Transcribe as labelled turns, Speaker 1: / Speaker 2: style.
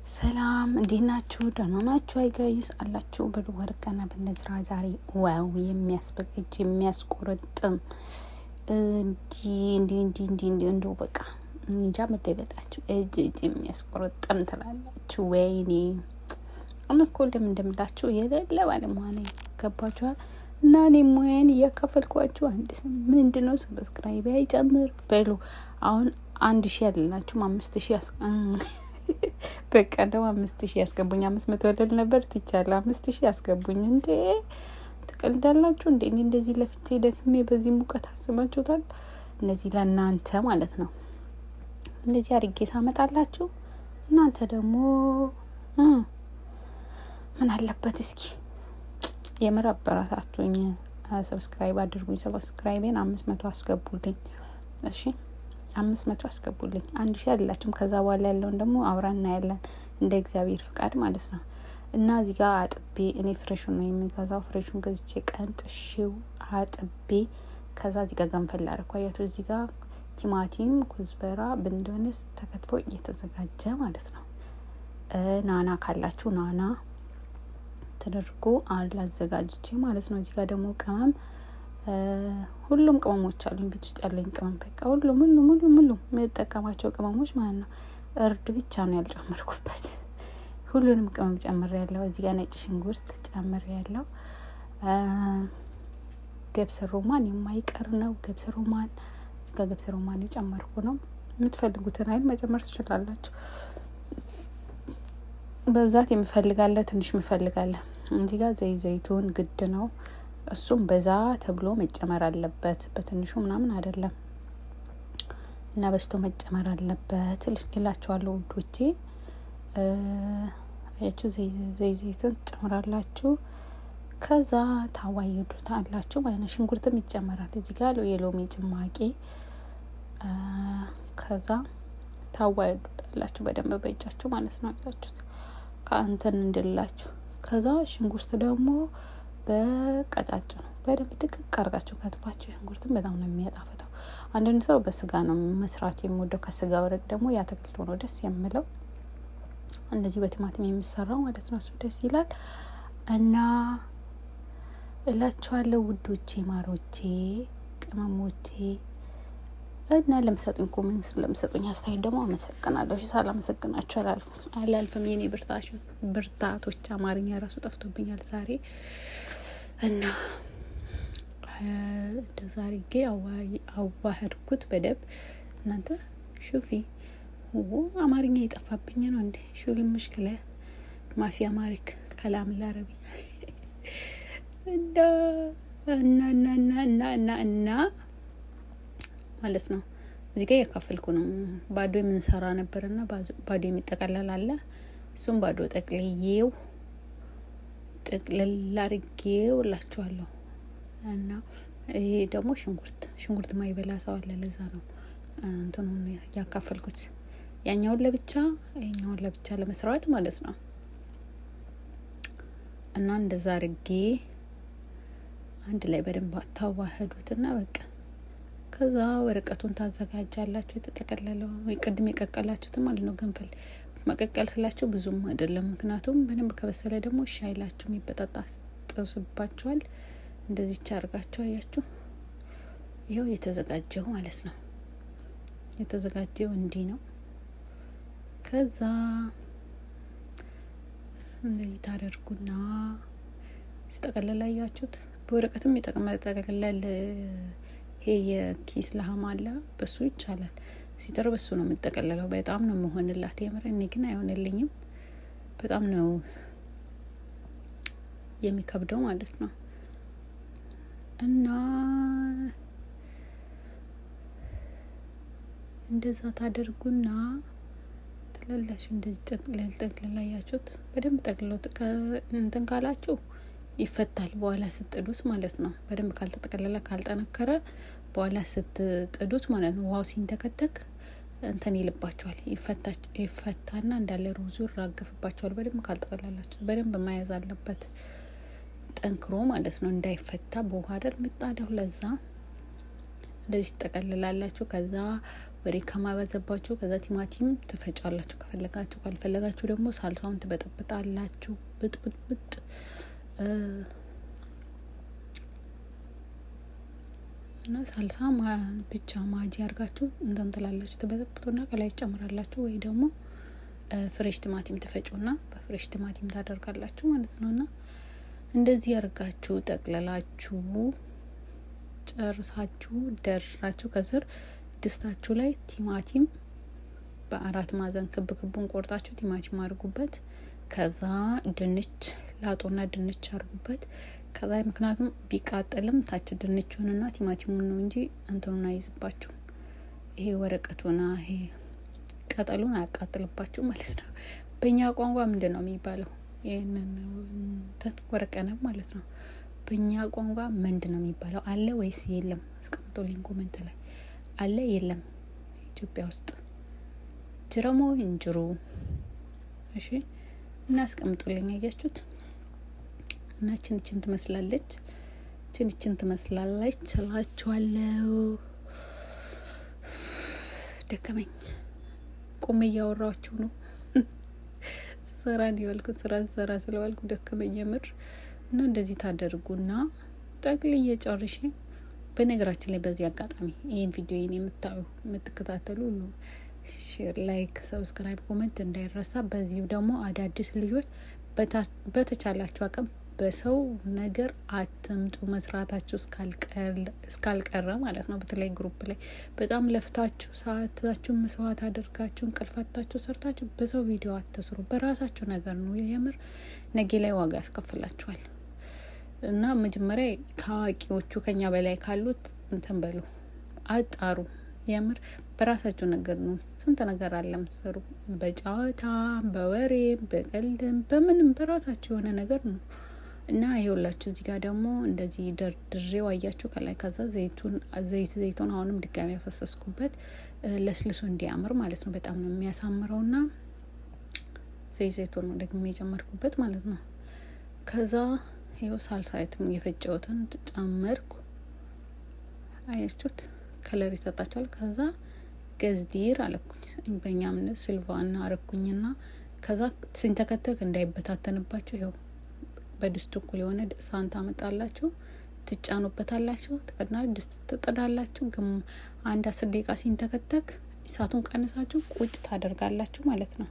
Speaker 1: ሰላም እንዴት ናችሁ? ደህና ናችሁ? Hi guys አላችሁ በወርቀና በነዝራ ዛሬ wow የሚያስብል እጅ የሚያስቆረጥም እንዲ እንዲ እንዲ እንዲ እንዲ እንደው በቃ እንጃ መደበጣችሁ እጅ እጅ የሚያስቆረጥም ትላላችሁ። ወይኔ እኔ እኮ ለምን እንደምላችሁ የሌለ ባለሙያ ነኝ። ገባችኋል? እና እኔ ሙያዬን እያካፈልኳችሁ አንድ ምንድን ነው subscribe አይጨምር በሉ። አሁን 1000 ያለላችሁም 5000 በቃ እንደው 5000 ያስገቡኝ። 500 ልል ነበር ትቻለሁ። 5000 ያስገቡኝ። እንዴ ትቀልዳላችሁ እንዴ? እኔ እንደዚህ ለፍቼ ደክሜ በዚህ ሙቀት አስባችሁታል? እነዚህ ለእናንተ ማለት ነው። እንደዚህ አድርጌ ሳመጣላችሁ እናንተ ደግሞ ምን አለበት እስኪ የምር አበረታቱኝ። Subscribe አድርጉኝ። Subscribe ኤን 500 አስገቡልኝ። እሺ 500 አስገቡልኝ። 1000 አይደላችሁም። ከዛ በኋላ ያለውን ደግሞ አብረን እናያለን እንደ እግዚአብሔር ፍቃድ ማለት ነው። እና እዚህ ጋር አጥቤ፣ እኔ fresh ኡን ነው የሚገዛው። Fresh ኡን ገዝቼ ቀንጥሼው አጥቤ ከዛ እዚህ ጋር ገንፈል አደረኩ። አያችሁ እዚህ ጋር ቲማቲም፣ كزبرة፣ بقدونس ተከትፎ እየተዘጋጀ ማለት ነው። ናና ካላችሁ ናና ተደርጎ አዘጋጅቼ ማለት ነው። እዚህ ጋር ደግሞ ቅመም ሁሉም ቅመሞች አሉኝ ቤት ውስጥ ያለኝ ቅመም በቃ ሁሉም ሁሉም ሁሉም ሁሉም የምጠቀማቸው ቅመሞች ማለት ነው። እርድ ብቻ ነው ያልጨመርኩበት። ሁሉንም ቅመም ጨምሬ ያለው። እዚህ ጋር ነጭ ሽንኩርት ጨምሬ ያለው። دبس رمان የማይቀር ነው። دبس رمان እዚህ ጋር دبس رمان የጨመርኩ ነው። የምትፈልጉትን አይነት መጨመር ትችላላችሁ። በብዛት የምፈልጋለ ትንሽ ምፈልጋለ። እዚህ ጋር زيت زيتون ግድ ነው። እሱም በዛ ተብሎ መጨመር አለበት። በትንሹ ምናምን አይደለም እና በዝቶ መጨመር አለበት እላችኋለሁ ውዶቼ። አያችሁ زيت زيتون ትጨምራላችሁ። ከዛ ታዋይዱታላችሁ ማለት ነው። ሽንኩርትም ይጨመራል እዚህ ጋር የሎሚ ጭማቂ። ከዛ ታዋይዱታላችሁ በደንብ በእጃችሁ ማለት ነው። አያችሁት ከአንተን እንድላችሁ። ከዛ ሽንኩርት ደግሞ በቀጫጭኑ በደንብ ድቅቅ አርጋችሁ ከትፋችሁ ሽንኩርትን በጣም ነው የሚያጣፍጠው። አንዳንድ ሰው በስጋ ነው መስራት የሚወደው። ከስጋ ወረቅ ደግሞ የአትክልት ሆኖ ደስ የምለው እንደዚህ በቲማቲም የሚሰራው ማለት ነው። እሱ ደስ ይላል እና እላችኋለሁ ውዶቼ፣ ማሮቼ፣ ቅመሞቼ እና ለምሰጡኝ comment ለምሰጡኝ አስተያየት ደግሞ አመሰግናለሁ። እሺ ሳላመሰግናችሁ አላልፍም አላልፍም። የኔ ብርታቶች አማርኛ ራሱ ጠፍቶብኛል ዛሬ እና እንደዛ አድርጌ አዋህድኩት በደንብ። እናንተ شوفي አማርኛ የጠፋብኝ ነው እንዴ? شو المشكلة ما في Amharic كلام العربي እና እና እና እና እና እና እና ማለት ነው። እዚህ ጋር እያካፈልኩ ነው። ባዶ የምንሰራ ነበርና ባዶ የሚጠቀለል አለ። እሱም ባዶ ጠቅልዬው ጥቅልል አድርጌው እላችኋለሁ። እና ይሄ ደግሞ ሽንኩርት ሽንኩርት ማይበላ ሰው አለ። ለዛ ነው እንትኑን ያካፈልኩት። ያኛውን ለብቻ ይሄኛውን ለብቻ ለመስራት ማለት ነው። እና እንደዛ አድርጌ አንድ ላይ በደንብ አታዋህዱትና በቃ ከዛ ወረቀቱን ታዘጋጃላችሁ። የተጠቀለለው ቅድም የቀቀላችሁትን ማለት ነው። ገንፈል መቀቀል ስላችሁ ብዙም አይደለም፣ ምክንያቱም በደንብ ከበሰለ ደግሞ እሺ አይላችሁም፣ ይበጣጠስባችኋል። እንደዚህ አርጋችሁ አያችሁ፣ ይኸው የተዘጋጀው ማለት ነው። የተዘጋጀው እንዲህ ነው። ከዛ እንደዚህ ታደርጉና ሲጠቀለል አያችሁት። በወረቀትም የጠቀለል ይሄ የኪስ لحم አለ፣ በሱ ይቻላል። ሲጥር በሱ ነው የምጠቀለለው። በጣም ነው መሆንላት የምር። እኔ ግን አይሆንልኝም። በጣም ነው የሚከብደው ማለት ነው። እና እንደዛ ታደርጉና ትላላችሁ። እንደዚህ ጠቅለል ጠቅለል አያችሁት። በደንብ ጠቅልሎ እንትን ካላችሁ ይፈታል በኋላ ስትጥዱት ማለት ነው። በደንብ ካልተጠቀለለ ካልጠነከረ በኋላ ስትጥዱት ማለት ነው ውሃው ሲንተከተክ እንትን ይልባችኋል። ይፈታና እንዳለ ሩዙ ይራገፍባችኋል። በደንብ ካልጠቀለላችሁ በደንብ መያዝ አለበት ጠንክሮ ማለት ነው እንዳይፈታ በውሃ አይደል ምጣደው። ለዛ እንደዚህ ትጠቀልላላችሁ። ከዛ ወሬ ከማበዛባችሁ ከዛ ቲማቲም ትፈጫላችሁ ከፈለጋችሁ፣ ካልፈለጋችሁ ደግሞ ሳልሳውን ትበጠብጣላችሁ። ብጥብጥብጥ እና ሳልሳ ብቻ ማጂ አርጋችሁ እንትን ትላላችሁ፣ ትበጠብጡና ከላይ ትጨምራላችሁ። ወይ ደግሞ fresh ቲማቲም ትፈጩና በ fresh ቲማቲም ታደርጋላችሁ ማለት ነው። እና እንደዚህ አርጋችሁ ጠቅልላችሁ ጨርሳችሁ ደራችሁ ከስር ድስታችሁ ላይ ቲማቲም በአራት ማዕዘን ክብ ክቡን ቆርጣችሁ ቲማቲም አድርጉበት። ከዛ ድንች ላጦና ድንች አድርጉበት። ከዛ ምክንያቱም ቢቃጠልም ታች ድንቹንና ቲማቲሙን ነው እንጂ እንትኑን አይዝባችሁም። ይሄ ወረቀቱና ይሄ ቅጠሉን አያቃጥልባችሁ ማለት ነው። በእኛ ቋንቋ ምንድን ነው የሚባለው? ይህንን እንትን ወረቀነብ ማለት ነው። በእኛ ቋንቋ ምንድን ነው የሚባለው? አለ ወይስ የለም? አስቀምጦልኝ comment ላይ አለ የለም? ኢትዮጵያ ውስጥ jira moo hin jiru። እሺ እና አስቀምጦልኝ አያችሁት። እና ችን ትመስላለች፣ ችን ትመስላለች እላችኋለሁ። ደከመኝ፣ ቆሜ እያወራችሁ ነው። ስራ እንዲወልኩ ስራ ስራ ስለዋልኩ ደከመኝ የምር። እና እንደዚህ ታደርጉና ጠቅልዬ ጨርሼ በነገራችን ላይ በዚህ አጋጣሚ ይህን ቪዲዮ የምታዩ የምትከታተሉ ሁሉ share፣ like፣ subscribe፣ comment እንዳይረሳ። በዚሁ ደግሞ አዳዲስ ልጆች በተቻላችሁ አቅም በሰው ነገር አትምጡ፣ መስራታችሁ እስካልቀረ ማለት ነው። በተለይ group ላይ በጣም ለፍታችሁ ሰዓታችሁን መስዋዕት አድርጋችሁ እንቅልፋታችሁ ሰርታችሁ በሰው ቪዲዮ አትስሩ። በራሳችሁ ነገር ነው። የምር ነገ ላይ ዋጋ ያስከፍላችኋል። እና መጀመሪያ ከአዋቂዎቹ ከኛ በላይ ካሉት እንትን በሉ አጣሩ። የምር በራሳችሁ ነገር ነው። ስንት ነገር አለ የምትሰሩ በጨዋታ በወሬም በቀልድም በምንም በራሳችሁ የሆነ ነገር ነው። እና ይኸውላችሁ እዚህ ጋር ደግሞ እንደዚህ ደርድሬው አያችሁ ከላይ። ከዛ ዘይቱን ዘይት ዘይቱን አሁንም ድጋሚ ያፈሰስኩበት ለስልሶ እንዲያምር ማለት ነው። በጣም ነው የሚያሳምረውና ዘይት ዘይቱን ነው ደግሞ የጨመርኩበት ማለት ነው። ከዛ ይኸው ሳልሳይትም የፈጨሁትን ጨመርኩ። አያችሁት color ይሰጣችኋል። ከዛ قصدير አለኩኝ በእኛ እምነት سلفان አረኩኝና ከዛ ሲንተከተክ እንዳይበታተንባችሁ ይኸው በድስቱ እኩል የሆነ ሳህን ታመጣላችሁ፣ ትጫኑበታላችሁ፣ ትከድና ድስት ትጥዳላችሁ። ግን አንድ 10 ደቂቃ ሲንተከተክ እሳቱን ቀንሳችሁ ቁጭ ታደርጋላችሁ ማለት ነው።